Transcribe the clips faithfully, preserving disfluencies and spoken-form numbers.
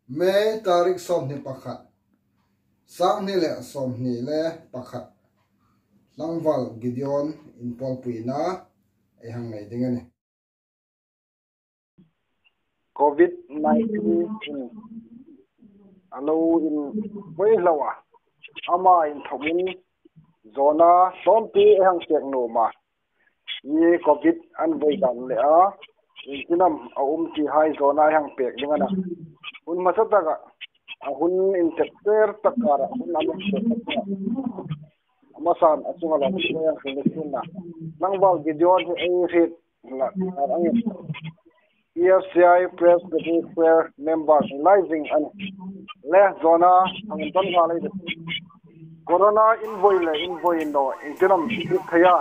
May tarik sawmhni pakhat, sanghni le sawmhni le pakhat, tlangval Gideon inpawlpuina ei hang nei ding a nih. Covid nineteen in a lo invawi hlak a, ama inthawkin zawna tlawmte ei hang pek nuom a. Hi Covid an vawi dan le a, iengtin am a um ti hai zawna ei hang pek ding a nih. Hun hmasa taka, a hun inchep ser tak kara hun a lo pek a. A hmasan a chunga lo ei hang hrilna. Tlangval Gideon hi ei hriet hlak a nih. E F C I Presbytery Choir member ni lai zing a nih. Le zawna hang inton ka lei de. Corona invawi le invawi naw, iengtin am i hriet thei a?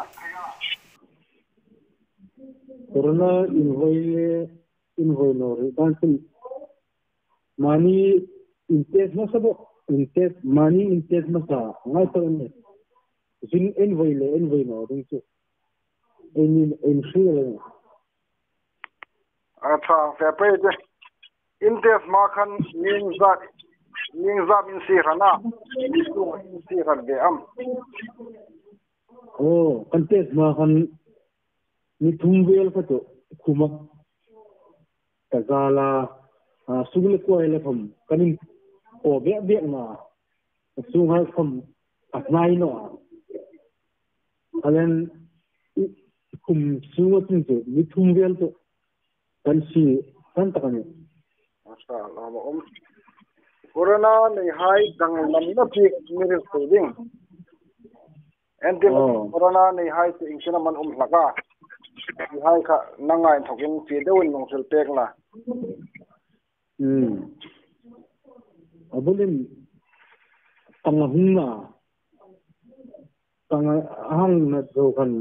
Corona invawi le invawi naw ri dan sin. Mani in test hmasa bawk, in test, mani in test hmasa ngai tak a nih. Zin invawi le invawi naw ding chu. Ei ni, ei hriet le. A ṭha, fair play de. In test hma khan mi iengzat, mi iengzat in sie hran a, mi sung in sie hran ve am? Aw, kan test hma khan mi thum vel kha chu khuma ka zala, a, sung le kuai le kham kan inkaw biak biak na, a sunghai kham a hnai naw a. A len, i, khum sunga chun chu mi thum vel chu kan sie hran tak a nih. Asa, lama um. Corona neihai danglamna bik mi hril thei ding. Entir, oh, corona neihai chu iengtin am an um hlak a? Ti hai kha nanga inthawkin fie deuin mi hril pek la. Hmm. A bulin tang a hung na. Tang a hang na zo khan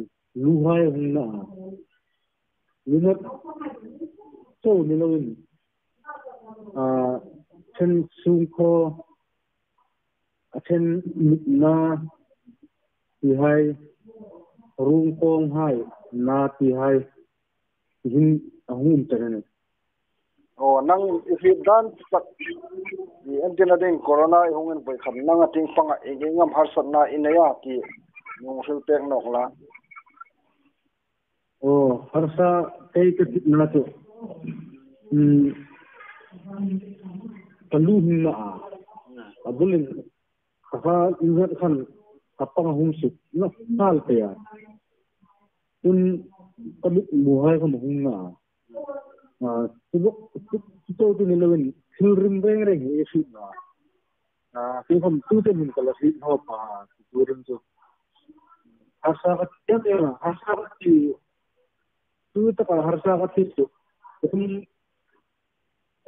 luhai a hung na. Ni na chau ni loin, a, chen sung khaw, a chen mitna ti hai, rung kawng hai na ti hai, hin a hung um ta a nih. Aw, nang i hriet dan tak, i entirna ding corona i hung invawi khan nang a tieng panga ieng ieng am harsatna i nei a ti mi hril pek nawk la. Aw, harsa kei ka titna chu, um, ka lu hung na a. A bulin ka fa inzat khan ka pang a hung suk na hal pe a. Chun ka mit mu hai kham a hung na a. A, chu bawk, chu, chu chau chu ni loin thil rim reng reng hi i hriet na. A, chu kham chu te min ka la hriet naw pa, chu rim chu. Harsa ka ti em em a, harsa ka ti, chu taka harsa ka ti chu. Rim,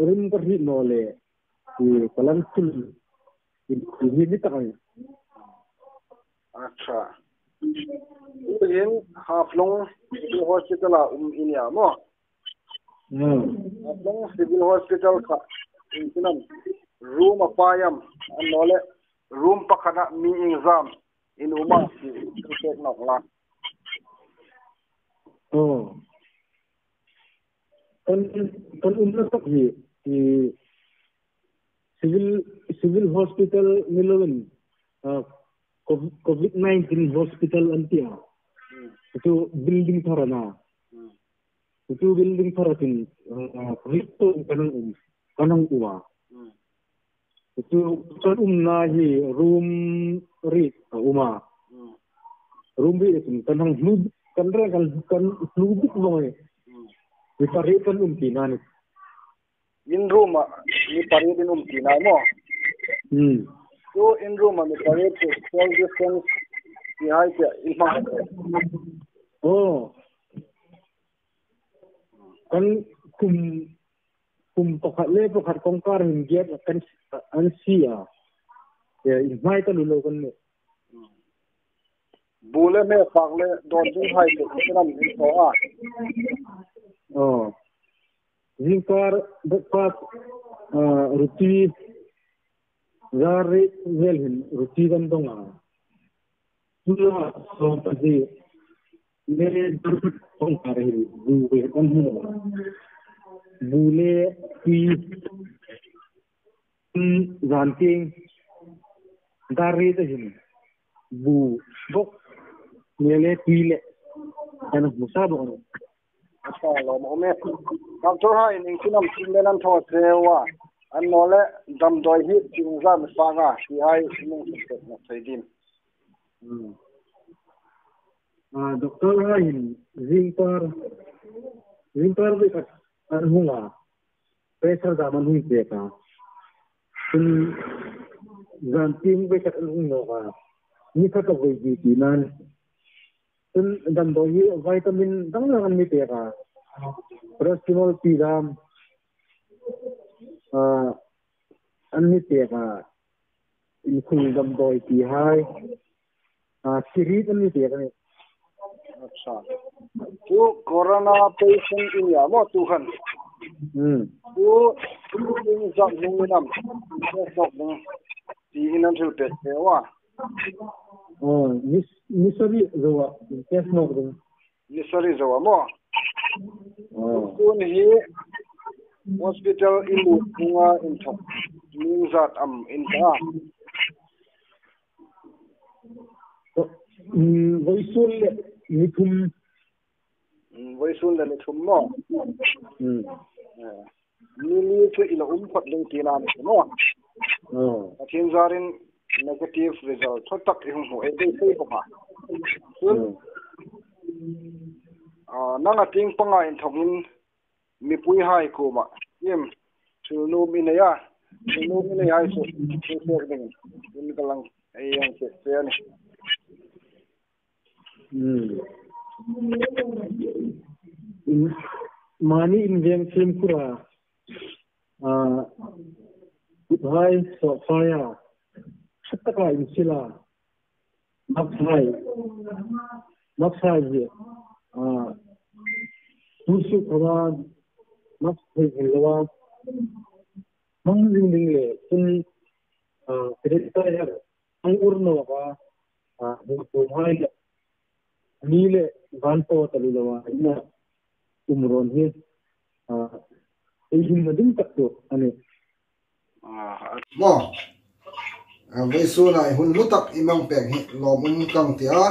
rim ka hriet naw le, i ka lang thil, i, i hi ni tak a nih. Acha. Tuhin Haflong Civil Hospital-a um i ni a maw? Hmm. Haflong Civil Hospital kha, iengtin am, room a pai am, annawleh room pakhata mi iengzat am in um a ti hril pek nawk la. Oh. Kan, kan umna tak hi, i, civil, civil hospital ni loin, a, Cov-, Covid nineteen hospital an ti a. Hmm. Chu building thar a na. Hmm. Chu building thar a chun, a, Covid to kan hang um, kan hang um a. Hmm. Chu kan umna hi room riet a um a. Hmm. Room riet a chun kan hang hlu, kan reng kan, kan hlu bik vong e. Hmm. Mi pariet kan um tina a nih. In room-a mi pariet in um tina maw? Hmm. Chu in room-a mi pariet chu social distance ti hai chu in hmang. Oh. Kan kum, kum pakhat le pakhat kawngkar hin giat kan, an sie a. E, in hmai ta lu lo kan ni. Bu le hme fak le dawn ding hai chu kan an in thaw a. Oh. Zingkar breakfast, ah, ruti, zari vel hin ruti kan dong a. Tuna sawm pahni le dar khat kawngkar hin bu ve kan hmu a. Bu le tui, Zan tieng dar riet a hin bu bawk, nele tui le an hmu sa bawk a nih. A sa lawm a um e. Doctor hai, iengtin am thil le an thaw che a, annawleh damdawi hi iengzat am a sâng a, ti hai mi hung sukpêk nawk thei dim? Hmm. A, doctor hai hin zing par, zing par ve khat an hung a, pressure dam an hung pêk a. Chun zan tieng ve khat an hung nawk a, ni khat a voi di ti nan. Chun damdawi hi vitamin dang dang an mi pêk a. Paracetamol ti dam, a, an mi pêk a. Inkhul damdawi ti hai. A, sirit an mi pêk a nih. Acha. Tu corona patient i ni a maw tu khan? Hmm. Tu, tu iengzat hnungin am test nawk ding tiin an hril pêk che a. Oh, ni, ni sari zo a, test nawk ding. Ni sari zo a maw? Oh. Tun hi hospital i lut hnunga inthawk iengzat am in ta? Mm, vawisun le ni thum. Mm, vawisun le ni thum maw? Mm. Eh. Ni li chu i lo um phawt ding tina ni maw? Oh. Pathien zarin negative result thaw tak i hung hmu ei dei sei bawk a. Chun, hmm, ah, nang a tieng panga inthawkin mipui hai kuoma iem thil nuom i nei a, thil nuom i nei hai chu thil pêk ding in ka lang ei hang pêk che a nih. Hmm. In, mani inveng fimkhur a, a, kut hai sawp hai a, ṭha taka insil a, mask hai, mask hai hi, a, tu suk hawa, mask hai hin lawa, hmang ding ding le, chun, a, secretary hai, hang ur nawk a, a, hung tum hai le, ni le van po ta lu lo a, ina um ron hi, a, ei himna ding tak chu a nih. A, maw, a, vawisuna i hun hlu tak i mang pek hi lawm um ka ti a.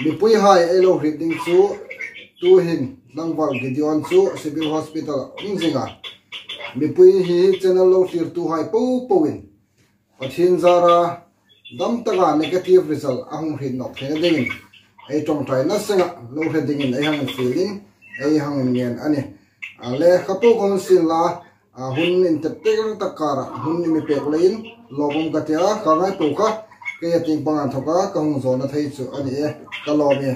Mipui hai ei lo hriet ding chu, tu hin tlangval Gideon chu Civil Hospital a um zing a. Mipui hi channel lo thlirtu hai po po in Pathien zara dam taka negative result a hung hriet nawk theina dingin ei ṭawngṭaina senga lo hre dingin ei hang fiel in, ei hang ngen a nih. A le kha po ka hung sien la, a, hun intet tek tak kara hun i mi pek leiin lawm um ka ti a, ka ngai po kha kei a tieng panga inthawka ka hung zawna thei chu a ni e, ka lawm e.